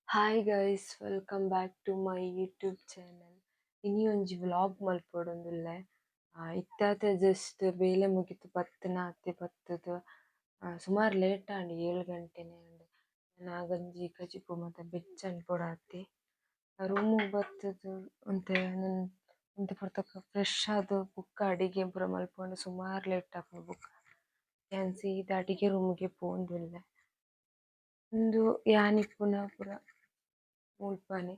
Hi guys, welcome back to my YouTube channel. ಇನಿ ಒಂಜಿ vlog ಮಲ್ಪೊಡೊಂದುಲ್ಲೆ. ಇತ್ತೆ ಜಸ್ಟ್ ಬೇಲೆ ಮುಗಿತ್ ಬತ್ತಿನ ಅತ್ತೆ ಬತ್ತುದು ಸುಮಾರ್ ಲೇಟ್ ಆಂಡ್, 7 ಗಂಟೆನೆ ಆಂಡ್. ನಾ ಗಂಜಿ ಕಜಿಪು ಮಾತ ಬೆಚ್ಚ ಪೊಡಾತೆ. ರೂಮುಗ್ ಬತ್ತುದು ಒಂತೆ ಒಂತೆ ಪೊರ್ತುಗು ಫ್ರೆಶ್ ಆದ್ ಬೊಕ್ಕ ಅಡಿಗೆ ಪೂರ ಮಲ್ಪೊಂಡ ಸುಮಾರ್ ಲೇಟ್ ಆಪುಂಡು ಬೊಕ್ಕ. ಯಾನ್ ಸೀದಾ ಅಡಿಗೆ ರೂಮುಗೆ ಪೋವೊಂದುಲ್ಲೆ. ಉಂದು ಯಾನ್ ಇಪ್ಪುನ ಪೂರ ಮುಲ್ಪನೆ.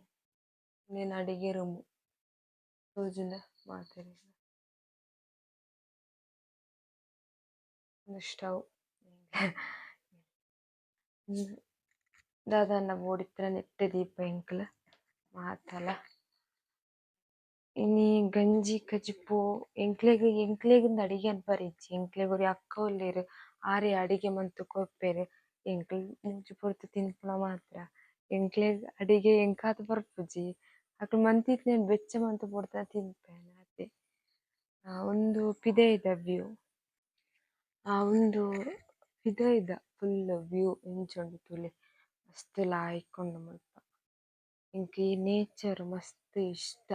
ಉಂದೆನ್ ಅಡಿಗೆ ರೂಮ್ ತೋಜುಂಡ ಮಾತೆರೆಗ್ಲ. ಉಂದು ಸ್ಟವ್. ಉಂದು ದಾದಾಂಡ ಬೋಡಿತ್ತ್ಂಡ ನೆಟ್ಟೆ ದೀಪ ಎಂಕುಲು ಮಾತಲ. ಇನಿ ಗಂಜಿ ಕಜಿಪು ಎಂಕ್ಲೆಗ್ ಎಂಕ್ಲೆಗ್ ಇಂದ್ ಅಡಿಗೆ ಮನ್ಪರೆ ಇಜ್ಜಿ. ಎಂಕ್ಲೆಗ್ ಒರಿ ಅಕ್ಕ ಉಲ್ಲೆರ್, ಆರೇ ಅಡಿಗೆ ಮಂತ್ ಕೊರ್ಪೆರ್. ಎಂಕುಲು ಮೂಜಿ ಪೊರ್ತು ತಿನ್ಪುನ ಮಾತ್ರ. ಎಂಕ್ಲೆಗ್ ಅಡಿಗೆ ಎಂಕಾತ್ ಬರ್ಪುಜಿ. ಅಕುಲು ಮಂತಿತ್ತಿನೆನ್ ಬೆಚ್ಚ ಮಂತ್ ಕೊರ್ತ ತಿನ್ಪೆ ಆತೆ. ಉಂದು ಪಿದಯ್ದ ವೀವ್. ಉಂದು ಪಿದಯ್ದ ಫುಲ್ಲ್ ವೀವ್ ಎಂಚ ಉಂಡು ತೂಲೆ. ಮಸ್ತ್ ಲಾಯ್ಕ್ ಉಂಡು ಮುಲ್ಪ. ಎಂಕ್ ಈ ನೇಚರ್ ಮಸ್ತ್ ಇಷ್ಟ.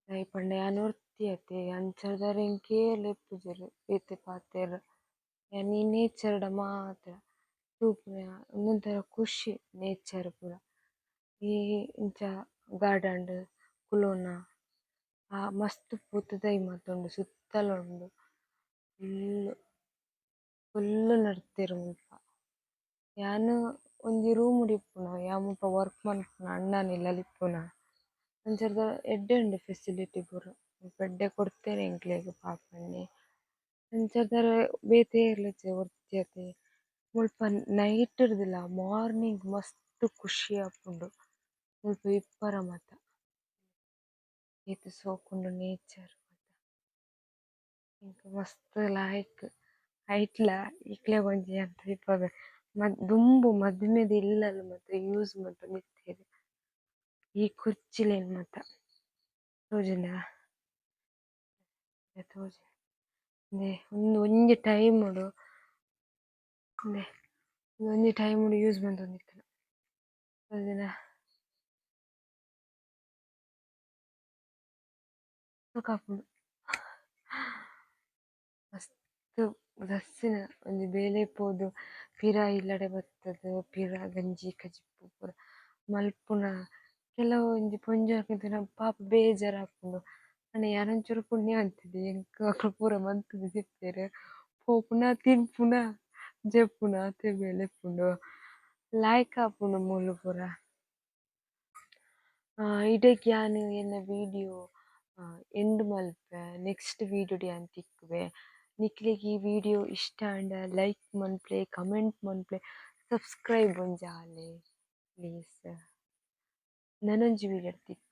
ದಾಯೆ ಪಂಡ ಯಾನ್ ಒರ್ತಿ ಅತೆ ಅಂಚಾದ್ ಎಂಕ್ ಏರ್ಲ ಇಪ್ಪುಜೆರ್ ಬೇತೆ ಪಾತೆರ್ರೆ. ಯಾನ್ ಈ ನೇಚರ್ ಡ ಮಾತ್ರ ತೂಪುನ ಉಂದೊಂತರ ಖುಷಿ ನೇಚರ್ ಪೂರ. ಈ ಇಂಚ ಗಾರ್ಡನ್ ಡ್ ಕುಲ್ಲೊನ್ನ ಮಸ್ತ್ ಪೂತ ದೈ ಮಾತ ಉಂಡು ಸುತ್ತಲ ಉಂಡು. ಫುಲ್ಲ್ ಫುಲ್ಲ್ ನಡ್ತೆರ್ ಮುಲ್ಪ. ಯಾನ್ ಒಂಜಿ ರೂಮ್ ಡ್ ಇಪ್ಪುನ ಯಾನ್ ಮುಲ್ಪ ವರ್ಕ್ ಮನ್ಪುನ ಅಣ್ಣನ ಇಲ್ಲಲ್ ಇಪ್ಪುನ. ಅಂಚಾದ್ ಎಡ್ಡೆ ಉಂಡು ಫೆಸಿಲಿಟಿ ಪೂರ. ಮುಲ್ಪ ಎಡ್ಡೆ ಕೊರ್ತೆರ್ ಎಂಕ್ಲೆಗ್ ಪಾಪಣ್ಣೆ. ಅಂಚಾದ್ ಬೇತೆ ಏರ್ಲ ಇಜ್ಜೆರ್ ಒರ್ತಿ ಅತೆ. ಮುಲ್ಪ ನೈಟ್ ರ್ದ್ ಲ ಮಾರ್ನಿಂಗ್ ಮಸ್ತ್ ಖುಷಿ ಆಪುಂಡು ಮುಲ್ಪ ಇಪ್ಪರೆ ಮಾತ. ಏತ್ ಸೋಕುಂಡು ನೇಚರ್. ಎಂಕ್ ಮಸ್ತ್ ಲಾಯ್ಕ್ ಐಟ್ಲ ನಿಕ್ಲೆಗ್ ಒಂಜಿ ಯಾನ್ ತೋಜಿಪಾವೆ ದುಂಬು ಮದಿಮೆದ ಇಲ್ಲಲ್ ಮಾತ ಯೂಸ್ ಮಂತೊಂದಿತ್ತೆರ್ ಈ ಕುರ್ಚಿಲೆನ್ ಮಾತ ತೋಜುಂಡ ತೋಜುಂಡು ಉಂದೆ ಉಂದು ಒಂಜಿ ಟೈಮ್ ಡು ಉಂದೆ ಒಂಜಿ ಟೈಮ್ ಡು ಯೂಸ್ ಮಂತೊಂದಿತ್ತೆರ್ ತೋಜುಂಡ. ಸೋಕಾಪುಂಡು ಮಸ್ತ್ ದರ್ಸಿನ ಒಂಜಿ ಬೇಲೆ ಪೋದು ಪಿರ ಇಲ್ಲಡೆ ಬತ್ತುದು ಪಿರ ಗಂಜಿ ಕಜಿಪು ಪೂರ ಮಲ್ಪುನ ಕೆಲವು ಒಂಜಿ ಪೊಂಜೋಕುಲು ತೂನಗ ಪಾಪ ಬೇಜಾರ್ ಆಪುಂಡು. ಆಂಡ ಯಾನ್ ಒಂಚೂರು ಪುಣ್ಯವಂತೆ ಎಂಕ್ ಅಕುಲು ಪೂರ ಮಂತುದು ದೀಪೆರ್. ಪೋಪುನ ತಿನ್ಪುನ ಜೆಪ್ಪುನ ಆತೆ ಬೇಲೆ ಇಪ್ಪುಂಡು. ಲಾಯ್ಕ್ ಆಪುಂಡು ಮೂಲು ಪೂರ. ಇಡೆಗ್ ಯಾನ್ ಎನ್ನ video and Malpe. Next video ಯಾನ್ ತಿಕ್ಕುವೆ. ನಿಕ್ಲೆಗ್ ಈ ವಿಡಿಯೋ ಇಷ್ಟ ಆಂಡ ಲೈಕ್ ಮನ್ಪುಲೆ, ಕಮೆಂಟ್ ಮನ್ಪುಲೆ, ಸಬ್ಸ್ಕ್ರೈಬ್ ಒಂಜಿ ಆಲೆ ಪ್ಲೀಸ್. ನನೊಂಜಿ ವಿಡಿಯೋ ತಿಕ್ಕುವೆ.